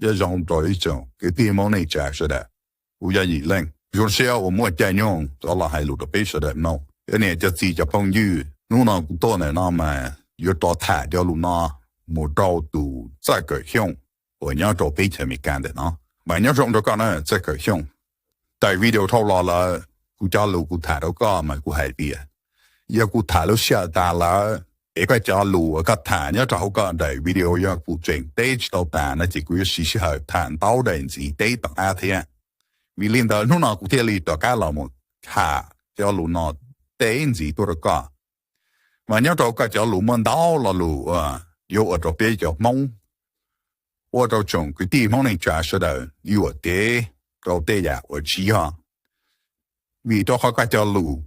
Nyob zoo rau ib tsoom kwv tij Hmoob neej tsa sawv daws. Kuv yog Yim Leej, zoo siab uas muaj caij nyoog rov los hais lus rau peb sawv daws mloog. Cov niam cov txiv cov phooj ywg, hnub no kuv tuaj ntawm no mas yuav rov tham cov lus no mus rau tus Txawj Kawm Xyooj uas nyob rau teb chaws Amelikas ntawm no. Mas nyob zoo rau koj na Txawj Kawm Xyooj. Daim video dhau los lawm, kuv cov lus kuv tham rau koj mas kuv hais tias, yog kuv tham lub sij hawm tas lawm, es koj cov lus uas koj tham nyob rau hauv koj daim video yog kuv tseem teb tsis tau tas no ces kuv yuav siv sij hawm tham ntau daim ntxiv teb tom qab thiab. Vim li ntawd hnub no kuv thiaj li rov qab los mus tham cov lus no teb ntxiv tuaj rau koj. Mas nyob rau koj cov lus muaj ntau lo lus uas yuav ua rau peb cov Hmoob, ua rau tsoom kwv tij Hmoob neej tsa sawv daws yuam kev rau tej yam uas tsis yog. Vim rau qhov koj cov lus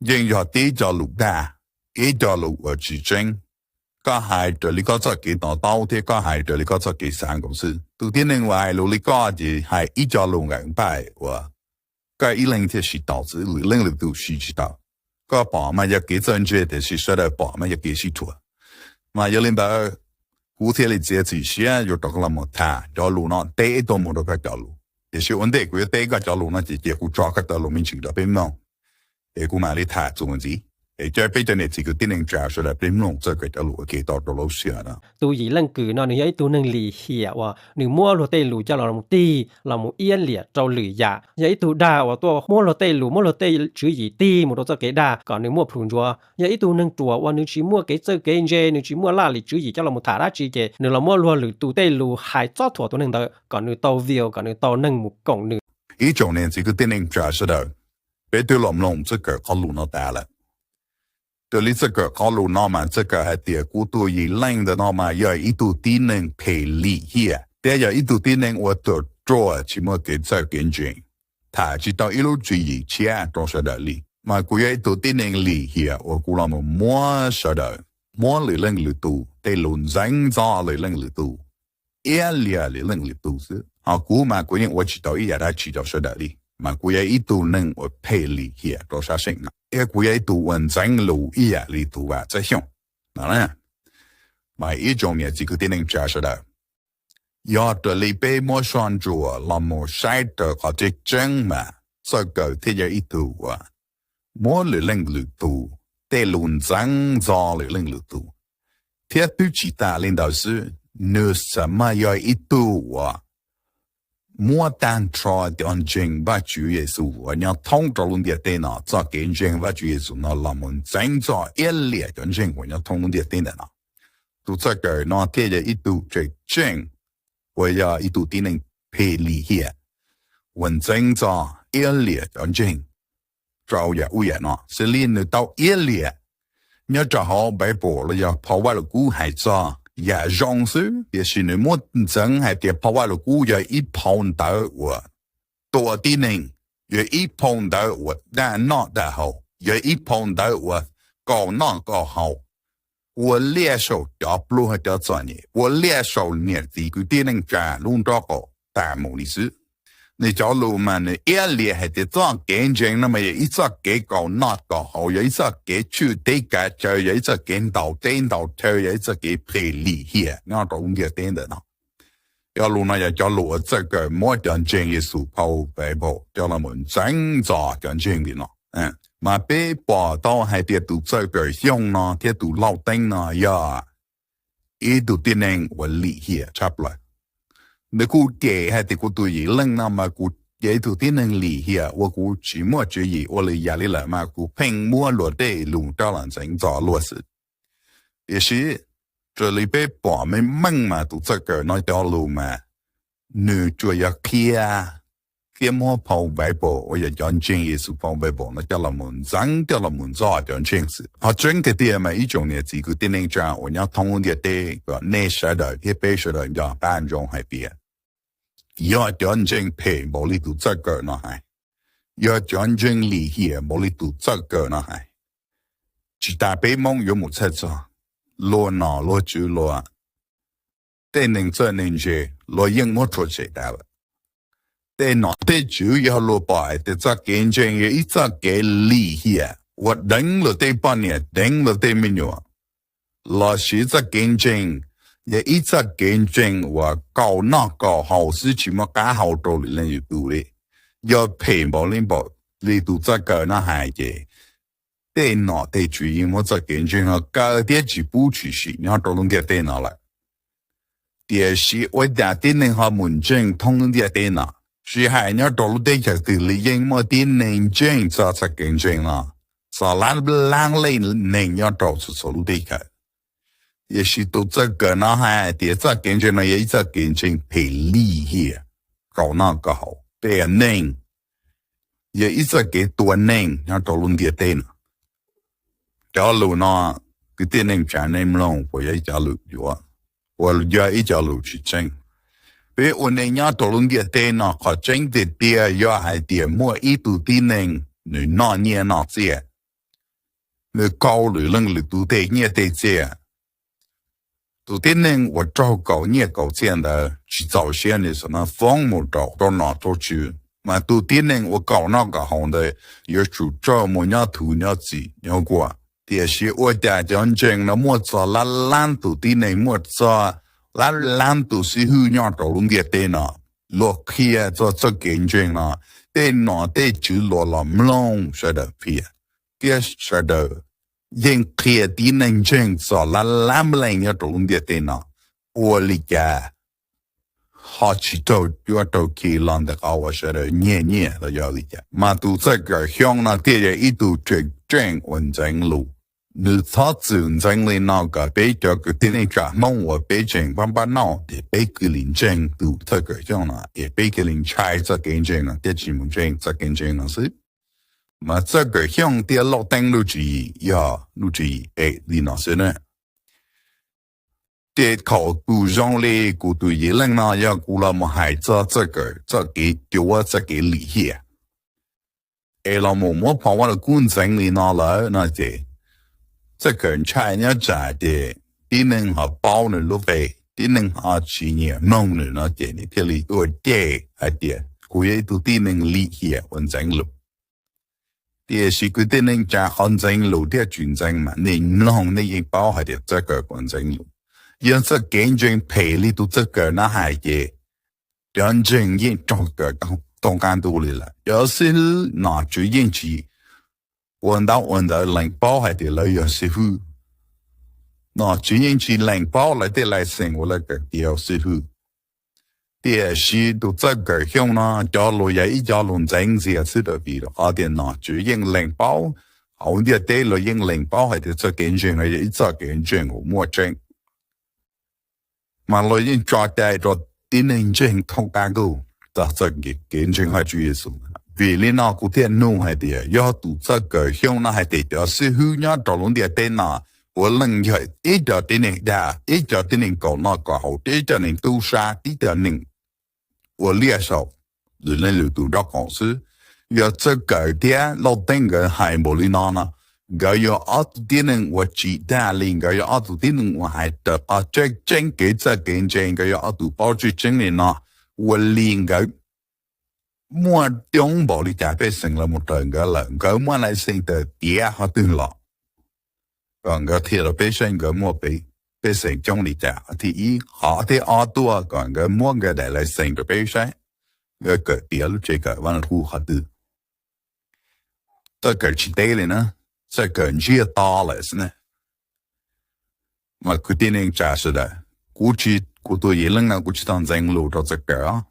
yeej yog tib co lus dag, ib co lus uas tsis tseeb. Koj hais raws li koj txoj kev to taub thiab koj hais raws li koj txoj kev xav nkaus xwb. Tus tib neeg uas hais lus li koj ces hais ib co lus nqaim npaim uas koj ib leeg thiaj siv tau xwb, lwm leej lwm tus siv tsis tau. Koj pom mas yog kev txawj ntse tiam sis sawv daws pom mas yog kev sib thuam. Mas yog li ntawd, kuv thiaj li txiav txim siab yuav rov los mus tham cov lus no teb tuaj mus rau koj cov lus. Tiam sis ua ntej kuv yuav teb koj cov lus no ces cia kuv tso koj cov lus me ntsis rau peb mloog, es kuv mam li tham txuas ntxiv, es coj peb cov niam txiv kwv tij neej tsa sawv daws peb mloog txoj kawm cov lus ua ke tau rau lub sij hawm no. Tus Yim Leej Kws no nws yog ib tug neeg lim hiam uas nws muab luag tej lus coj los tig los mus iab liam rau lwm yam. Yog ib tug dag uas tuaj muab luag tej lus, muab luag tej tswv yim tig mus rau txoj kev dag kom nws muaj plhus ntsuav. Yog ib tug neeg ruam uas nws tsis muaj kev txawj kev ntse, nws tsis muaj laj lim tswv yim coj los mus tham dab tsi ces nws los muab luag lwm tus tej lus hais txob thuam tus neeg ntawd kom nws tau view, kom nws tau neeg mus koom nws. Ib tsoom niam txiv kwv tij neej tsa sawv daws, peb twb los mloog txoj kawm qhov lus no tas lawm. Raws li txoj kawm qhov lus no mas txoj kawm hais tias kuv tus Yim Leej ntawm no mas yog ib tug tib neeg phem lim hiam thiab yog ib tug tib neeg uas tuam ruam tsis muaj kev txawj kev ntseeg, tham tsis tau ib lub tswv yim tshiab rau sawv daws li. Mas kuv yog ib tug tib neeg lim hiam uas kuv los mus muab sawv daws, muab lwm leej lwm tus tej lus ntxeev ntxo lwm leej lwm tus, iab liam lwm leej lwm tus xwb. Ho kuv mas kuv yeej ua tsis tau ib yam dab tsi rau sawv daws li, mas kuv yog ib tug neeg uas phem lim hiam rau sab seem no thiab kuv yog ib tug uas ntxeev lus ib yam li tus Vam Txawj Xyooj no. Mas ib tsoom niam txiv kwv tij neej tsa sawv daws, yog raws li peb muab soj ntsuam los mus saib raws qhov tseeb tseeb mas txawj kawm thiaj yog ib tug uas muab lwm leej lwm tus tej lus ntxeev ntxo lwm leej lwm tus. Thiab twb tsis tas li ntawd xwb, nws txawm mas yog ib tug uas muab tag nrho cov ntseeg Vajtswv Yexus uas nyob thoob rau lub ntiaj teb no, txoj kev ntseeg Vajtswv Yexus no los mus ntxeev ntxo iab liam cov ntseeg uas nyob thoob lub ntiaj teb ntawm no. Tus txawj kawm no thiaj yog ib tug tseem tseem uas yog ib tug tib neeg phem lim hiam uas ntxeev ntxo iab liam cov ntseeg rau yam ub yam no. Xws li nws tau iab liam nyob rau hauv Bible los yog phau Vaj Lug Kub hais txog yam zoo xwb, tiam sis nws muab ntxeev hais tias phau Vaj Lug Kub yog ib phau ntawv uas tua tib neeg, yog ib phau ntawv uas dag noj dag haus, yog ib phau ntawv uas kaus noj kaus haus, ua liaj saum cov pluag cov txom nyem, ua liaj saum niam txiv kwv tij neej tsa lub nrob qaum tas mus li xwb. Nws cov lus mas nws iab liam hais tias txoj kev ntseeg no mas yog ib txoj kev kaus noj kaus haus, yog ib txoj kev tshwj teb kav chaw, yog ib txoj kev ntaus teb ntaus chaw, yog ib txoj kev phem lim hiam nyob rau lub ntiaj teb ntawm no. Cov lus no yog cov lus uas txawj kawm muab cov ntseeg Yexus phau Bible coj los mus ntxeev ntxo cov ntseeg li no. Mas peb pom tau hais tias tus txawj kawm Xyooj no thiab tus Lauj Teeb no yog ib tug tib neeg uas lim hiam tshaj plaws. Nws kuj cem hais tias kuv tus Yim Leej no mas kuv yog ib tug tib neeg lim hiam uas kuv tsis muaj tswv yim ua li yam li lawm mas kuv pheej muab luag tej lus coj los ntxeev ntxo luag xwb. Tiam sis raws li peb pom meej meej mas tus txawj kawm no cov lus mas nws tsuas yog qhia thiab muab phau Bible uas yog cov ntseeg Yexus phau Bible no coj los mus ntxeev coj los mus ntxo cov ntseeg xwb. Qhov tseeb tiag tiag mas ib tsoom niam txiv kwv tij neej tsa uas nyob thoob lub ntiaj teb, kom nej sawv daws thiab peb sawv daws nco qab ntsoov hais tias yog cov ntseeg phem npaum li tus txawj kawm no hais, yog cov ntseeg lim hiam npaum li tus txawj kawm no hais, tsis tas peb Hmoob yuav mus txhawj txog luag nom luag tswv, luag tej neeg txawj neeg ntse, luag yeej muab rhuav tshem tas lawm. Tej nom tej tswv yog luag pom hais tias txoj kev ntseeg yog ib txoj kev lim hiam uas deev luag tej poj niam deev luag tej me nyuam, los sis txoj kev ntseeg yog ib txoj kev ntseeg uas kaum noj kaum haus xwb tsis muaj qab hau rau lwm leej lwm tus li. Yog phem npaum li npaum li tus txoj kawm no hais ces tej nom tej tswv yeej muab txoj kev ntseeg no kaw thiab tsis pub tshwm sim nyob rau lub ntiaj teb no lawm. Tiam sis ua cas tib neeg ho mus ntseeg thoob lub ntiaj teb no? Tsis hais nyob rau lub teb chaws twg li yeej muaj tib neeg ntseeg txog txoj kev ntseeg no, txog lab lab leej neeg nyob rau txhua txhua lub teb chaws. Tiam sis tus txawj kawm no hais tias txoj kev ntseeg no yog ib txoj kev ntseeg phem lim hiam, kaum noj kaum haus, tej neeg, yog ib txoj kev tua neeg nyob rau lub ntiaj teb no. Cov lus no kwv tij neej tsa nej mloog puas yog ib cov lus yuav, puas yog ib cov lus tsis tseeb? Peb ua neej nyob rau lub ntiaj teb no qhov tseeb tiag tiag yog hais tias muaj ib tug tib neeg nws noj nyiaj noj txiaj, nws kau lwm leej lwm tus tej nyiaj tej txiaj. Tus tib neeg uas raug kaum nyiaj kaum txiaj ntawd tsis txaus siab nws xav no foob mus rau rau nom rau tswv, mas tus tib neeg uas kaum noj kaum haus ntawd yuav tsum raug mus nyob thuv nyob txim nyob nkuaj. Tiam sis ua cas cov ntseeg no muaj txog lab lab tus tib neeg, muaj txog lab lab tus xib hwb nyob rau lub ntiaj teb no, luag qhia txog txoj kev ntseeg no, tej nom tej tswv luag los mloog sawv daws qhia, thiab sawv daws yeej qhia tib neeg ntseeg txog lab lab leej nyob rau lub ntiaj teb no. Ua li cas ho tsis raug cuab raug khi los ntawm qhov uas sawv daws nyiag nyiaj los yog li cas? Mas tus txawj kawm Xyooj no thiaj yog ib tug tseem tseem uas ntxeev lus. Nws txhob txwm ntxeev li no kom peb cov kwv tij neej tsa Hmoob uas peb tseem pab pab noj ces peb cia li ntseeg tus txawj kawm Xyooj no es peb cia li ntshai txoj kev ntseeg no thiab tsis mus ntseeg txoj kev ntseeg no xwb. Mas txawj kawm Xyooj thiab Lauj Teeb lub tswv yim yog lub tswv yim es li no xwb na. Ces thaum tus zoo li kuv tus yim leej no yog kuv los mus hais txog txawj kawm txoj kev cuav txoj kev lim hiam es los mus muab phau Vaj Lug Kub ntxeev li no lawm no ces txawj kawm ntshai nyob tsam ces tib neeg ho paub nws lub npe, tib neeg ho tsis nyiam mloog nws no ces nws thiaj li tuaj cem hais tias kuv yog ib tug tib neeg lim hiam uas ntxeev lus. Tiam sis kwv tij neej tsa, qhov ntxeev lus thiab tsis ntxeev mas nej mloog nej yeej paub hais tias txawj kawm kuj ntxeev lus. Yog txoj kev ntseeg phem li tus txawj kawm no hais ces cov ntseeg yeej raug kawm tooj qab ntuj li lawm. Cov xib hwb nom tswv yeej tsis ua ntaub ua ntawv lees paub hais tias lawv yog xib hwb. Nom tswv yeej tsis lees paub lawv tej lais xeem uas lawv kawm tias xib hwb. Tiam sis tus txawj kawm Xyooj no cov lus yog ib cov lus ntxeev ntxias xwb rau vim rau qhov tias nom tswv yeej lees paub, hauv ntiaj teb los yeej lees paub hais tias txoj kev ntseeg no yog ib txoj kev ntseeg uas muaj tseeb. Mas luag yeej tso cai rau tib neeg ntseeg thooj qab ntuj txog txoj kev ntseeg Vajtswv Yexus. Vim li no kuv thiaj nug hais tias yog tus txawj kawm Xyooj no hais tias cov xib hwb nyob rau lub ntiaj teb no puav leej yog ib co tib neeg dag, ib co tib neeg kaum noj kaum haus, ib co neeg tub sab, ib co neeg ua liaj saum lwm leej lwm tus nraub qaum xwb. Yog txawj kawm thiab Lauj Teeb nkawd hais npaum li no no, nkawd yog ob tug tib neeg uas tsis dag li, nkawd yog ob tug tib neeg uas hais raws qhov tseeb tseeb kev txawj kev ntse, nkawd yog ob tug paub tseeb tseeb li no, ua li nkawd muaj coob npaum li cas pej xeem los mus raws nkawd lawm, nkawd muaj lais xeem tawm tiav qhov twg los kom nkawd qhia rau peb saib nkawd muaj pej xeem coob li cas. Qhov thib ib. Qhov thib ob tuaj kom nkawd muab nkawd daim lais xeem rau peb saib nkawd kawm tiav lub tsev kawm Vaj Lug Kub qhov twg. Txawj kawm tsis teb li na, txawj kawm ntsiag to lawm xwb na. Mas kwv tij neej tsa sawv daws, kuv tsis, kuv tus yim leej no kuv tsis tau ntxeev lus rau txawj kawm os.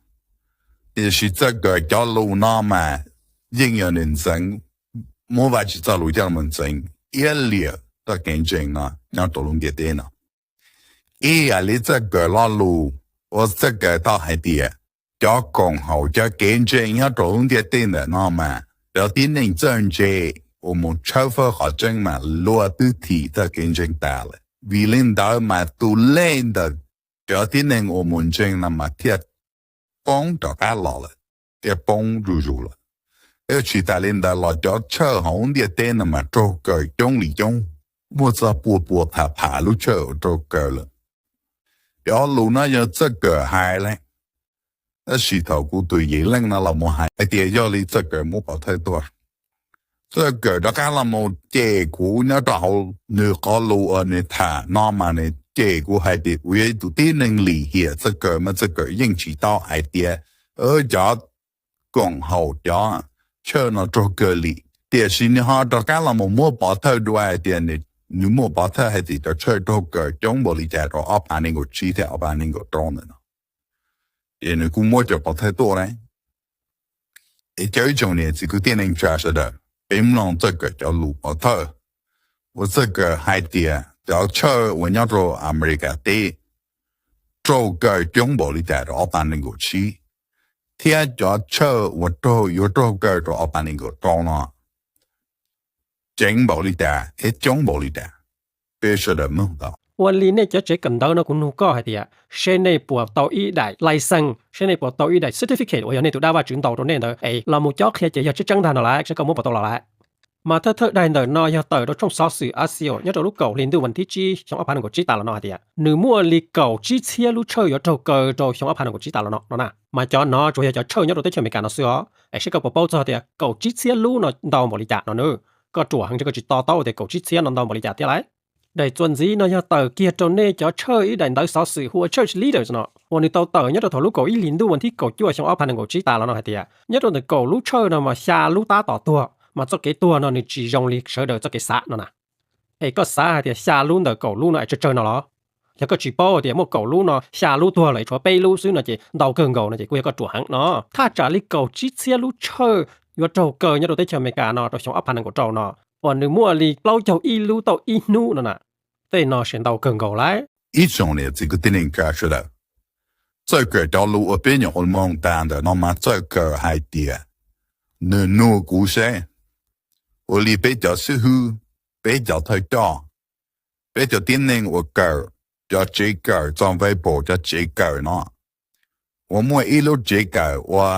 Tiam sis txawj kawm cov lus no mas yeej yog nws ntxeev, muab Vajtswv txoj lus coj los mus ntxeev iab liam txoj kev ntseeg no nyob rau lub ntiaj teb no. Ib yam li txawj kawm lo lus uas txawj kawm tau hais tias cov koom haum cov kev ntseeg nyob rau lub ntiaj teb ntawm no mas cov tib neeg txawj ntse uas mus tshawb fawb qhov tseeb mas luag twb thim txoj kev ntseeg tas lawm. Vim li ntawd mas tus lej ntawm cov tib neeg uas mus ntseeg no mas thiaj poob rov qab los lawm, thiaj poob zuj zus lawm. Thiab tsis tas li ntawd los cov tshawj hauv ntiaj teb no mas raug kawm coob li coob, muaj txog pua pua pha pha lub tshawj uas raug kawm lawm. Cov lus no yog txawj kawm hais li. Tab sis thaum kuv tus yim leej no los mus hais hais tias yog li txawj kawm muab pov thawj tuaj, txawj kawm rov qab los mus cem kuv nyob rau hauv nws qhov lus uas nws tham no mas nws Ces kuv hais tias kuv yog ib tug tib neeg lim hiam txawj kawm mas txawj kawm yeej tsis tau hais tias cov koom haum cov chaw no raug kaw li. Tiam sis nws ho rov qab los mus muab pov thawj dua hais tias nws muaj pov thawj hais tias cov chaw raug kaw coob npaum li cas rau ob phav nees nkaum tsib thiab ob phav nees nkaum rau ntawm no. Ces nws kuj muab cov pov thawj tuaj lawm. Es cov ib tsoom niam txiv kwv tij neej tsa sawv daws, peb mloog txawj kawm cov lus pov thawj uas txawj kawm hais tias cov chaw uas nyob rau Amelikas teb raug kaw coob npaum li cas rau ob phav nees nkaum tsib, thiab cov chaw uas raug yuav raug kaw rau ob phav nees nkaum rau no ceev npaum li cas thiab coob npaum li cas. Peb sawv daws mloog tau. Ua li nej cov tsev kawm ntawv no kuv nug koj hais tias seb nej puas tau ib daim license, seb nej puas tau ib daim certificate uas yog nej tus dab Vajtswv ntaus rau nej ntawd es los mus cob qhia ces yog tseeb tseeb ntag no lawm, seb koj muab puas tau los lawm. Mas thawj thawj daim ntawm no yog tawm rau tshooj xov xwm Axios nyob rau lub kaum hli ntuj vas thib tsib xyoo ob phav nees nkaum tsib tas los no hais tias nws muaj li kaum tsib txhiab lub chaw yuav raug kaw rau xyoo ob phav nees nkaum tsib tas los no no na. Mas cov no tsuas yog cov chaw nyob rau teb chaws Amelikas no xwb os, es seb koj puas paub txog tias kaum tsib txhiab lub no ntau npaum li cas no nawb. Koj ruam heev, koj tsis to taub tias kaum tsib txhiab no ntau npaum li cas thiab lauj. Daim txuas ntxiv no yog tawm kiag rau nej cov chaw ib daim ntawv xov xwm hu ua church leaders no uas nws tau tawm nyob rau thaum lub kaum ib hlis ntuj vas thib kaum cuaj xyoo ob phav nees nkaum tsib tas los no hais tias nyob rau ntawm kaum lub chaw no mas xya lub tab tom tuag, mas txoj kev tuag no nws tsis zoo li sawv daws txoj kev xav no na. Es koj xav hais tias xya lub ntawm kaum lub no es tsawg tsawg no los? Yog koj tsis paub tias muaj kaum lub no xya lub tuag lawm tshuav peb lub xwb no ces ntau kawg nkaus no ces kuj yog koj ruam heev no. Thaj tsam li kaum tsib txhiab lub chaw yuav raug kaw nyob rau teb chaws Amelikas no rau xyoo ob phav nees nkaum rau no uas nws muaj li plaub caug ib lub tau ib hnub no na. Tej no ces ntau kawg nkaus lauj. Ib tsoom niam txiv kwv tij neej tsa sawv daws, txawj kawm cov lus uas peb nyuam qhuav mloog tas ntawm no mas txawj kawm hais tias, nws nug kuv seb, ua li peb cov xib hwb, peb cov thawj coj, peb cov tib neeg uas kawm cov tsev kawm txog Bible, cov tsev kawm no uas muaj ib lub tsev kawm ua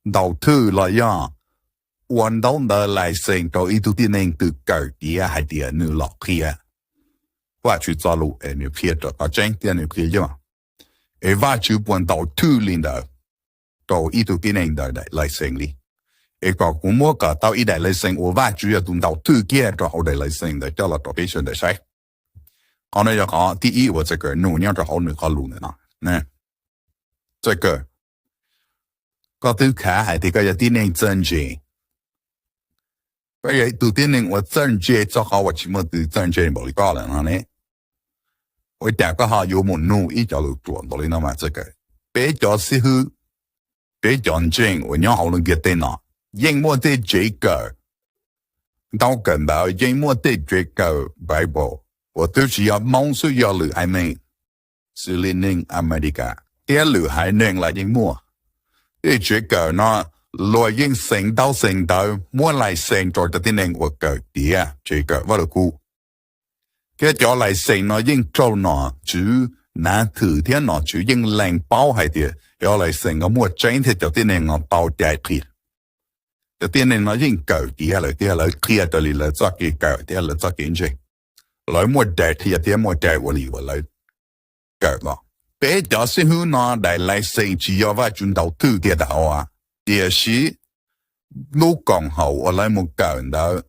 ntaus thwj los yog ua ntaub ntawv license rau ib tug tib neeg twg kawm tiav hais tias nws los qhia Vajtswv txoj lus es nws qhia raws qhov tseeb thiab nws qhia yog, es Vajtswv puas ntaus thwj li ntawd rau ib tug tib neeg ntawd daim license li? Es kom kuv muab kom tau ib daim license uas Vajtswv yog tus ntaus thwj kiag rau hauv daim license ntawd coj los rau peb sawv daws saib. Qhov no yog qhov thib ib uas txawj kawm nug nyob rau hauv nws qhov lus ntawm no. Txawj kawm, koj twb khav hais tias koj yog tib neeg txawj ntse. Koj yog ib tug tib neeg uas txawj ntse txog qhov uas tsis muaj tus txawj ntse npaum li koj lawm no ne. Ua cas koj ho yuav mus nug ib co lus ruam npaum li no mas txawj kawm? Peb cov xib hwb, peb cov ntseeg uas nyob hauv lub ntiaj teb no yeej muaj tej tsev kawm ntaub kawm ntawv, yeej muaj tej tsev kawm Bible uas twb tsis yog Hmoob xwb, yog lwm haiv neeg, xws li neeg Amelikas thiab lwm haiv neeg los yeej muaj. Tej tsev kawm no luag yeej xeem ntaub xeem ntawv muab license rau cov tib neeg uas kawm tiav tsev kawm Vajluskub. Thiab cov license no yeej raug nom tswv nav thwm thiab nom tswv yeej lees paub hais tias cov license no muaj tseeb thiab cov tib neeg no tau cai qhia. Cov tib neeg no yeej kawm tiav lawm thiab lawv qhia raws li lawv txoj kev kawm thiab lawv txoj kev ntseeg. Lawv muaj daim qhia thiab muaj daim ua li uas lawv kawm no. Peb cov xib hwb no daim license tsis yog Vajtswv ntaus thwj kiag tau, tiam sis lub koom haum uas lawv mus kawm ntawd,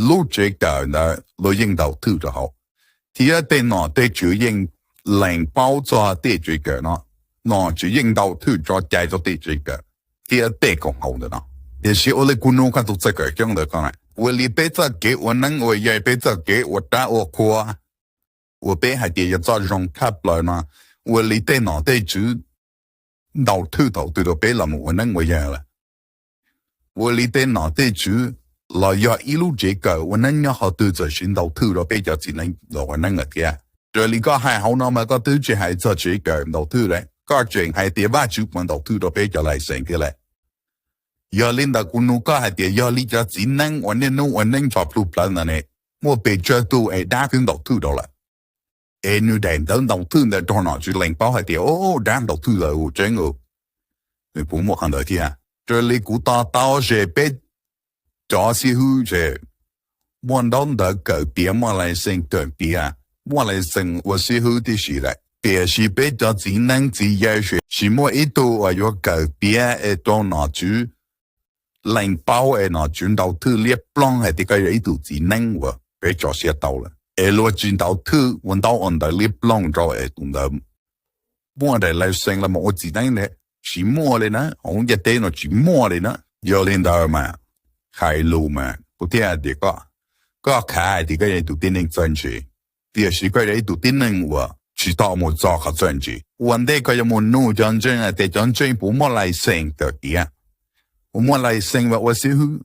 lub tsev kawm ntawd luag yeej ntaus thwj rau hauv, thiab tej nom tej tswv yeej lees paub txog tej tsev kawm no. Nom tswv yeej ntaus thwj tso cai rau tej tsev kawm thiab tej koom haum ntawm no. Tiam sis ua li kuv nug koj tus txawj kawm coob ntawm koj na, ua li peb txoj kev ua neeb ua yaig, peb txoj kev ua dab ua qhua uas peb hais tias yog txoj zoo tshaj plaws no, ua li tej nom tej tswv ntaus thwj thaum twg rau peb los mus ua neeb ua yaig lawm? Ua li tej nom tej tswv los yog ib lub tsev kawm ua neeb nyob qhov twg txawm siv ntaus thwj rau peb cov txiv neeb los ua neeb lawm thiab? Raws li koj hais hauv no mas koj twb tsis hais txog tsev kawm ntaus thwj lawm, koj tseem hais tias Vajtswv puas ntaus thwj rau peb cov license thiab lawm? Yog li ntawd kuv nug koj hais tias yog li cov txiv neeb uas niaj hnub ua neeb nrog plhu plawv ntawd ne, muaj pes tsawg tus es dab twb ntaus thwj rau lawm? Es nws daim ntawv ntaus thwj ntawd raug nom tswv lees paub hais tias, o, dab ntaus thwj lawm, tseeb, nws puas muaj qhov ntawd thiab? Raws li kuv to taub ces peb cov xib hwb ces muaj ntaub ntawv kawm tiav, muaj license kawm tiav, muaj license ua xib hwb tib si lawm, tiam sis peb cov txiv neeb txiv yaig ces tsis muaj ib tug uas yuav kawm tiav es raug nom tswv lees paub es nom tswv ntaus thwj liab ploog hais tias koj yog ib tug txiv neeb uas peb tso siab tau lawm. Es luag tsis ntaus thwj ua ntaub ua ntawv liab ploog rau es tus ntawd muaj daim license los mus ua txiv neej ne? Tsis muaj li na, hauv ntiaj teb no tsis muaj li na. Yog li ntawd mas hais lus mas kuv thiaj tias koj, koj khav hais tias koj yog ib tug tib neeg txawj ntse, tiam sis koj yog ib tug tib neeg uas tsis tau mus txog qhov txawj ntse. Ua ntej koj yuav mus nug cov ntseeg hais tias cov ntseeg puas muaj license kawm tiav, puas muaj license ua xib hwb,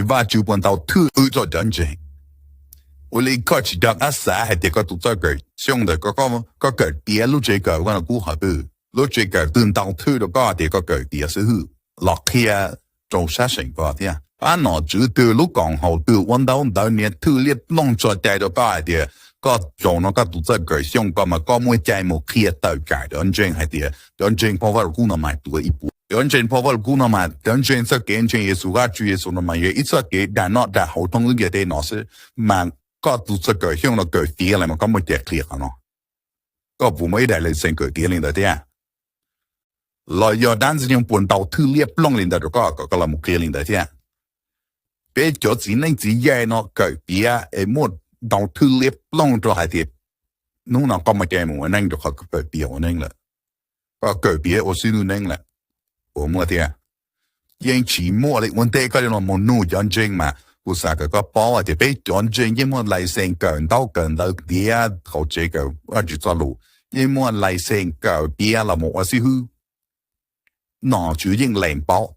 Vajtswv puas ntaus thwj wb txog cov ntseeg. Ua li koj tsis nco qab xav hais tias koj tus txawj kawm xyoo ntawd koj kawm tiav lub tsev kawm koj no kub qhov twg, lub tsev kawm twg ntaus thwj rau koj tias koj kawm tiav xib hwb los qhia rau sab seem koj thiab? Ab, nom tswv twg lub koom haum twg ua ntaub ntawv nias thwj liab ploog tso cai rau koj hais tias koj zaum no koj tus txawj kawm xyoo ko mas koj muaj cai mus qhia tawm tsam cov ntseeg hais tias cov ntseeg phoj Vaj Lug Kub no mas tuav ib puas, cov ntseeg phoj Vaj Lug Kub no mas cov ntseeg txoj kev ntseeg Yexus, Vajtswv Yexus no mas yog ib txoj kev dag noj dag haus thoob lub ntiaj teb no xwb, mas koj tus txawj kawm xyoo no kawm tiav lawm mas koj muaj cai qhia qhov no? Koj puas muaj ib daim license kawm tiav li ntawd thiab? Los yog dab ntxwg nyoog puas ntaus thwj liab ploog li ntawd rau koj kom koj los mus qhia li ntawd thiab? Peb cov txiv neej txiv yaig no kawm tiav es muaj ntaus thwj liab ploog rau hais tias hnub no koj muaj cai mus ua neej rau qhov kawm tiav ua neej lawm, koj kawm tiav ua xib hwb neeb lawm, puas muaj thiab? Yeej tsis muaj li. Ua ntej koj yuav los mus nug cov ntseeg mas kuv xav kom koj paub hais tias peb cov ntseeg yeej muaj license kawm ntaub kawm ntawv tiav hauv tsev kawm Vajtswv txoj lus, yeej muaj license kawm tiav los mus ua xib hwb. Nom tswv yeej lees paub,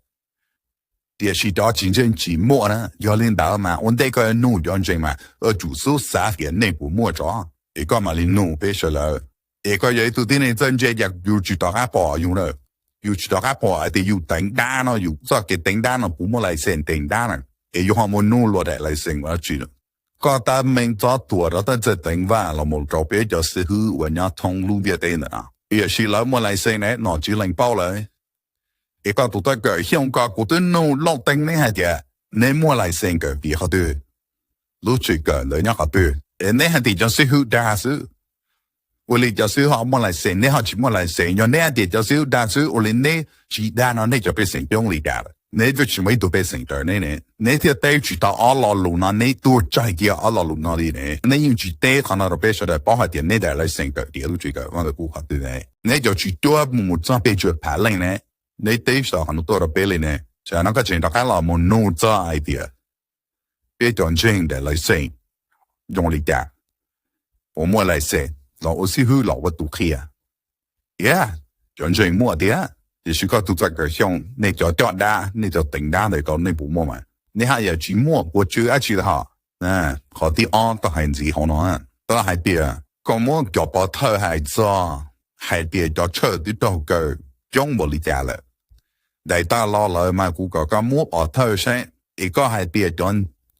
tiam sis cov tsis ntseeg tsis muaj na. Yog li ntawd mas ua ntej koj yuav nug cov ntseeg mas yuav tsum xub xav tias nej puas muaj tso, es koj mam li nug peb sawv daws. Es koj yog ib tug tib neeg txawj ntse cas yus tsis rov qab pom yus na, yus tsis rov qab pom hais tias yus teev dab no, yus txoj kev teev dab no puas muaj license teev dab na, es yus ho mus nug luag daim license ua dab tsi? Koj tab meeg txob tuam rau tej txawj teev vaj los mus rau peb cov xib hwb uas nyob thoob lub ntiaj teb ntawm no, tiam sis lawv muaj license ne, nom tswv lees paub lawm. Es koj tus txawj kawm xyoo ko kuv twb nug lauj teev neb hais tias neb muaj license kawm tiav qhov twg, lub tsev kawm ntawd nyob qhov twg, es neb hais tias cov xib hwb dag xwb. Ua li cov xib hwb ho muaj license, neb ho tsis muaj license? Yog neb hais tias cov xib hwb dag xwb, ua li neb tsis dag no nej cov pej xeem coob li cas lawm? Neb twb tsis muaj ib tug pej xeem raws neb ne, neb thiaj teb tsis tau ob lo lus no, neb tuag tsawg kiag ob lo lus no li ne. Neb yeej tsis teb qhov no rau peb sawv daws paub hais tias neb daim license kawm tiav lub tsev kawm Vaj Lug Kub qhov twg ne. Neb cov tsis cuab mus txog pes tsawg phav leej ne, neb teb tsis tau qhov no tuaj rau peb li ne. Tsam no koj tseem rov qab los mus nug txog hais tias peb cov ntseeg daim license zoo li cas, puas muaj license los ua xib hwb los ua tus qhia. Tias cov ntseeg muaj tiag, tiam sis koj tus txawj kawm xyoo, nej cov coj dab, nej cov teev dab ntawd ko nej puas muaj mas? Nej haj yam tsis muaj puas tswv dab tsi li hos. Qhov thib ob koj hais ntxiv hauv no, koj hais tias koj muab cov pov thawj hais txog hais tias cov tshawj twb raug kaw coob npaum li cas lawm. Daim tag los lawm mas kuv kom koj muab pov thawj saib, es koj hais tias cov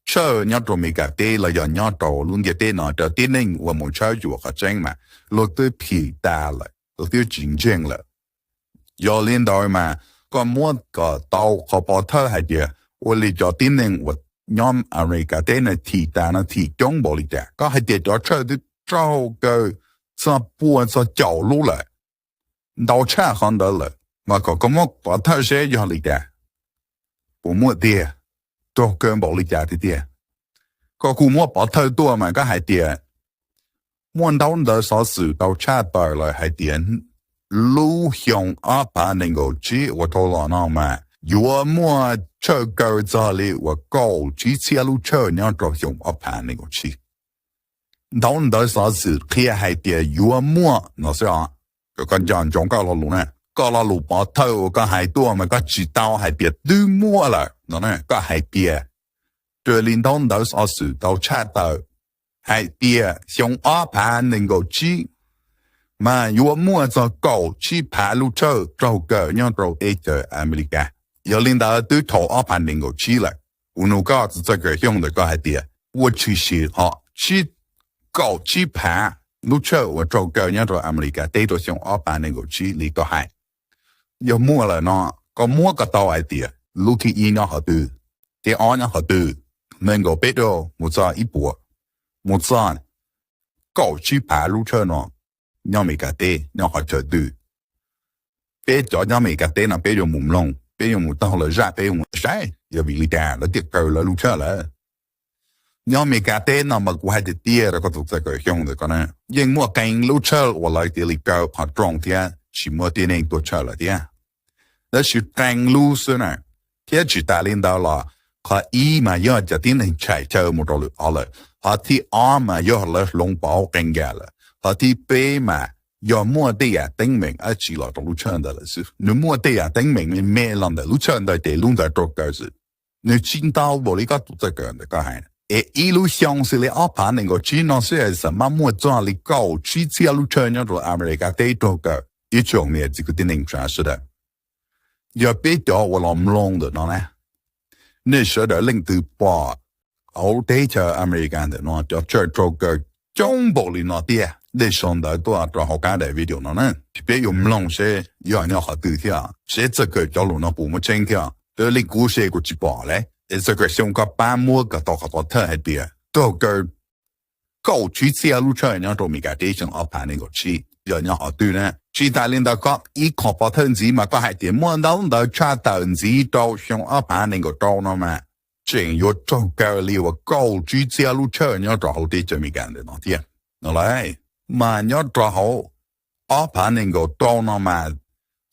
tshawj nyob rau Amelikas teb los yog nyob rau lub ntiaj teb no cov tib neeg uas mus tshawb xyuas qhov tseeb mas luag twb phim tas lawm, luag twb tsis ntseeg lawm. Yog li ntawd mas koj muab kom tau qhov pov thawj hais tias ua li cov tib neeg uas nyob Amelikas teb no thim tas no thim coob npaum li cas. Koj hais tias cov tshawj twb raug kaw txog pua txog caum lub lawm, ntau tshaj qhov ntawd lawm, mas kom koj muab pov thawj seb yog li cas, puas muaj tiag, raug kaw npaum li cas tiag tiag. Koj kuj muab pov thawj tuaj mas koj hais tias muaj ntaub ntawv xov xwm tau tshaj tawm lawm hais tias lub xyoo ob phav nees nkaum tsib uas dhau los no mas yuav muaj tshawj kaw txog li uas kaum tsib txhiab lub tshawj nyob rau xyoo ob phav nees nkaum tsib. Ntaub ntawv xov xwm qhia hais tias yuav muaj no xwb os. Kom koj nco ntsoov koj lo lus na, koj lo lus pov thawj uas koj hais tuaj mas koj tsis tau hais tias twb muaj lawm no, koj hais tias raws li ntaub ntawv xov xwm tau tshaj tawm hais tias xyoo ob phav nees nkaum tsib mas yuav muaj txog kaum tsib phav lub tshawj raug kaw nyob rau teb chaws Amelikas. Yog li ntawd twb dhau ob phav nees nkaum tsib lawm. Kuv nug koj tus txawj kawm xyoo ntawm koj hais tias ua tshwm sim ho tsib, kaum tsib phav lub tshawj uas raug kaw nyob rau Amelikas teb rau xyoo ob phav nees nkaum tsib li koj hais, yog muaj lawm no, koj muab koj tau hais tias lub thib ib nyob qhov twg, thib ob nyob qhov twg, nees nkaum peb rau mus txog ib puas, mus txog kaum tsib phav lub tshawj no nyob Amelikas teb nyob qhov chaw twg? Peb cov nyob Amelikas teb no peb yuav mus mloog, peb yuav mus taug lawv zaj, peb yuav mus saib yog vim li cas lawv thiaj kaw lawv lub tshawj lawm. Nyob Amelikas teb no mas kuv hais tiag tiag rau koj tus txawj kawm xyoo ntawm ko na, yeej muaj qee lub tshawj uas lawv cia li kaw qhov rooj thiab tsis muaj tib neeg tuaj tshawj lawm thiab. Tab sis qee lub xwb na. Thiab tsis tas li ntawd los, qhov ib mas yog cov tib neeg tshais chaw mus rau lwm qhov lawm, qhov thib ob mas yog lawv hloov pauv qee yam lawm, qhov thib peb mas yog muaj tej yam teeb meem dab tsi los rau lub tshawj ntawd lawm xwb. Nws muaj tej yam teeb meem me me los ntawm lub tshawj ntawd ces lub ntawd raug kaw xwb. Nws tsis ntau npaum li koj tus txawj kawm ntawm koj hais. Es ib lub xyoo xws li ob phav nees nkaum tsib no xwb es xam maj muaj txog li kaum tsib txhiab lub tshawj nyob rau Amelikas teb raug kaw. Ib tsoom niam txiv kwv tij neej tsa sawv daws, yog peb cov uas los mloog ntawm no na, nej sawv daws leej twg pom hauv teb chaws Amelikas ntawm no cov tshawj raug kaw coob npaum li no tiag, nej sau ntawv tuaj rau hauv qab daim video no na, peb yuav mloog seb yog nyob qhov twg thiab, seb txawj kawm cov lus no puas muaj tseeb thiab. Twb li kuv se kuv tsis pom li, es txawj kawm xyoo koj pab muab kom tau qhov pov thawj hais tias raug kaw kaum tsib txhiab lub tshawj nyob rau Amelikas teb xyoo ob phav nees nkaum tsib yog nyob qhov twg na. Tsis tas li ntawd, koj ib qho pov thawj ntxiv mas koj hais tias muaj ntau ntawv tshaj tawm ntxiv rau xyoo ob phav nees nkaum rau no mas tseem yuav raug kaw li uas kaum tsib txhiab lub tshawj nyob rau hauv teb chaws Amelikas ntawm no thiab no lauj. Mas nyob rau hauv ob phav nees nkaum rau no mas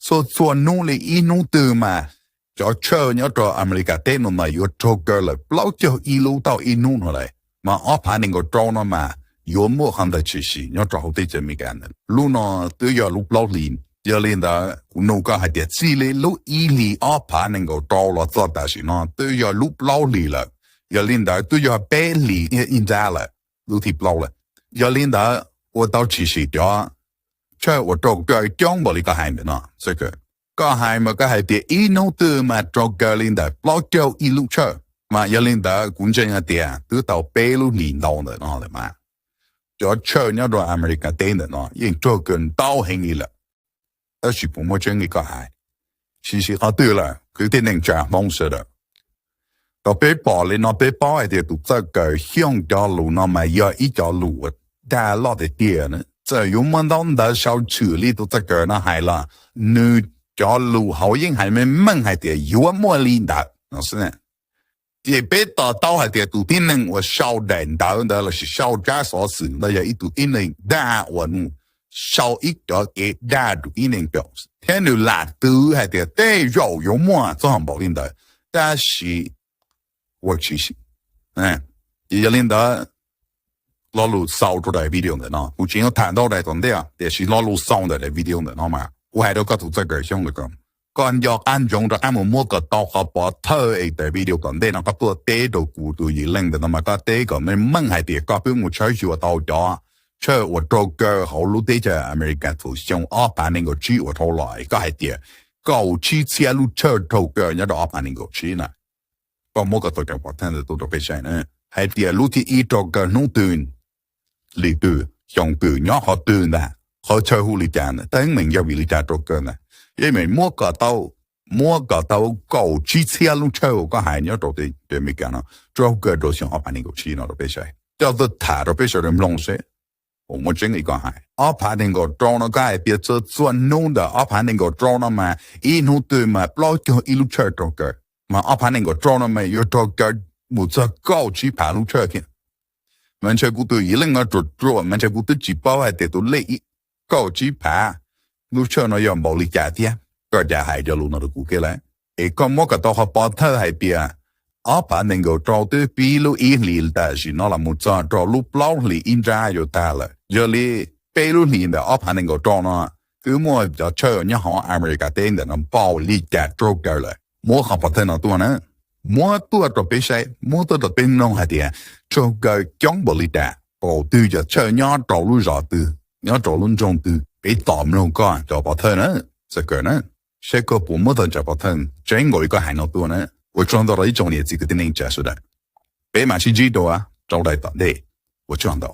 txhua txhua hnub li ib hnub twg mas cov tshawj nyob rau Amelikas teb no mas yuav raug kaw lawm plaub caug ib lub tau ib hnub no lawm. Mas ob phav nees nkaum rau no mas yuav muaj qhov ntawd tshwm sim nyob rau hauv teb chaws Amelikas ntawm lub no twb yog lub plaub hlis. Yog li ntawd kuv nug koj hais tias txij li lub ib hlis ob phav nees nkaum rau los txog tam sim no twb yog lub plaub hlis lawm. Yog li ntawd twb yog peb hlis ib nrab lawm, lub thib plaub lawm. Yog li ntawd ua tau tshwm sim cov tshawj uas raug kaw coob npaum li koj hais ntawm no. Koj hais mas koj hais tias ib hnub twg mas raug kaw li ntawm plaub caug ib lub tshawj, mas yog li ntawd kuv ntseeg hais tias twb tau peb lub hlis ntau ntawm no lawm mas cov tshawj nyob rau Amelikas teb ntawm no yeej raug kaw ntau heev li lawm. Tab sis puas muaj tseeb li koj hais? Tshwm sim qhov twg lawm kwv tij neej tsa Hmoob sawv daws? Thaum peb pom li no peb paub hais tias tus txawj kawm Xyooj cov lus no mas yog ib cov lus uas dag loj tiag tiag na. Txawm yuav muaj ntau ntawv sau tshwm li tus txawj kawm no hais los nws cov lus hauv yeej hais meej meej hais tias yuav muaj li ntawd no xwb. Ces peb to taub hais tias tus tib neeg uas sau daim ntawv ntawd lossis sau tsab xov xwm ntawd yog ib tug tib neeg dag uas nws sau ib cov kev dag rau tib neeg pom thiab nws lam twv hais tias tej zaum yuav muaj txog npaum li ntawd. Tab sis ua tshwm sim. Ces yog li ntawd lo lus xaus rau daim video ntawm no kuv tseem yuav tham ntau daim tom ntej, tiam sis lo lus xaus ntawm daim video ntawm no mas kuv hais rau koj tus txawj kawm Xyooj lawm ko, koj nco qab ntsoov rov qab mus muab kom tau qhov pov thawj es daim video tom ntej no koj tuaj teb rau kuv tus yim leej ntawm no mas koj teb kom meej meej hais tias koj twb mus tshawb xyuas tau cov tshawj uas raug kaw hauv lub teb chaws Amelikas thaum xyoo ob phav nees nkaum tsib uas dhau los es koj hais tias kaum tsib txhiab lub tshawj raug kaw nyob rau ob phav nees nkaum tsib na. Koj muab kom tau cov pov thawj ntawd tuaj rau peb saib na, hais tias lub thib ib raug kaw hnub twg, lwm twg, xyoo twg, nyob qhov twg ntag, qhov chaw hu li cas ntag, teeb meem yog vim li cas raug kaw ntag. Yeej meem muab kom tau, muab kom tau kaum tsib txhiab lub tshawj uas koj hais nyob rau teb chaws Amelikas no raug kaw rau xyoo ob phav nees nkaum tsib no rau peb saib, coj tuaj tham rau peb sawv daws mloog seb puas muaj tseeb li koj hais. Ob phav nees nkaum rau no koj hais tias txhua txhua hnub ntawm ob phav nees nkaum rau no mas ib hnub twg mas plaub caug ib lub tshawj raug kaw, mas ob phav nees nkaum rau no mas yuav raug kaw mus txog kaum tsib phav lub tshawj thiab. Mas ntshe kuv tus yim leej no ruam ruam mas ntshe kuv twb tsis paub hais tias tus lej kaum tsib phav lub tshawj no yog npaum li cas thiab. Koj cas hais cov lus no rau kuv kiag lawm? Es koj muab kom tau qhov pov thawj hais tias ob phav nees nkaum rau twb pib lub ib hlis tam sim no los mus txog rau lub plaub hlis ib nrab yuav tag lawm. Yog li peb lub hlis ntawm ob phav nees nkaum rau no twb muaj cov tshawj nyob hauv Amelikas teb ntawm no npaum li cas raug kaw lawm. Muab qhov pov thawj no tuaj na, muab tuaj rau peb saib, muab tuaj rau peb mloog hais tias raug kaw coob npaum li cas, npaum twg, cov tshawj nyob rau lub zos twg, nyob rau lub nroog twg, peb tos mloog koj cov pov thawj na, txawj kawm na, seb koj puas muab tau cov pov thawj tseeb nkaus li koj hais no tuaj na. Ua tsaug ntau rau ib tsoom niam txiv kwv tij neej tsa sawv daws. Peb mam sib ntsib dua rau daim tom ntej. Ua tsaug ntau.